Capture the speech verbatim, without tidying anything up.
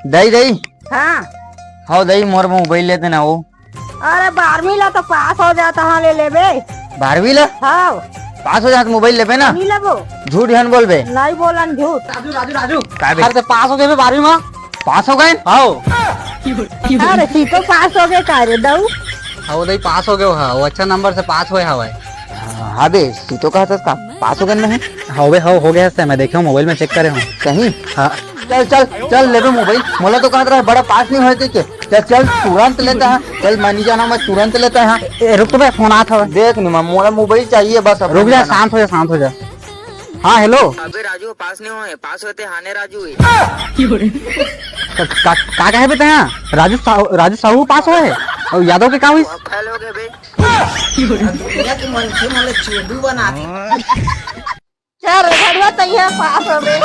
दई, दई। हाँ। हव दई, मोर मोबाइल लेते ना वो। अरे, बारहवीं ला तो पास हो जाता, हाँ, ले लेबे। बारहवीं ला? हाँ। पास हो जात मोबाइल लेबे ना? नहीं लेबो। झूठ झन बोलबे। नहीं बोलन झूठ। राजू, राजू, राजू। का बे? अरे, ते पास हो गए बे बारहवीं में? पास हो गए? हाँ। अरे, सी तो पास हो गए का रे, दऊ? हाँ, वो दई पास हो गए, हाँ, वो अच्छा नंबर से पास हुए हवाए। हाँ बे, सी तो कहा था का, पास हो गए नहीं? हाँ बे, हाँ, हो गया है, मैं देखे हूँ, मोबाइल में चेक करे हूँ। सही? हाँ। चल, चल, चल, लेबे मोबाइल। मोला तो कहत रहा, बड़ा पास नहीं होए के। चल, चल, तुरंत लेता है। चल, मैं नहीं जाना, मैं तुरंत लेता है। ए, रुक तो बे, फोन आता है। देख नहीं, मैं, मोला मोबाइल चाहिए बस, अब रुक जा, जाना। शांत हो जा, शांत हो जा। हाँ, हेलो। अबे राजू, पास नहीं होए, पास होते हाने राजू ही। का, का, का कहे बे तैं? राजू साहू, राजू साहू पास होए है? और यादव के का हुई? फेल हो गए बे। दुनिया के मनखे मन ला चोदू बनाथे। चल रे घड़ुआ, तैया पास हो गए।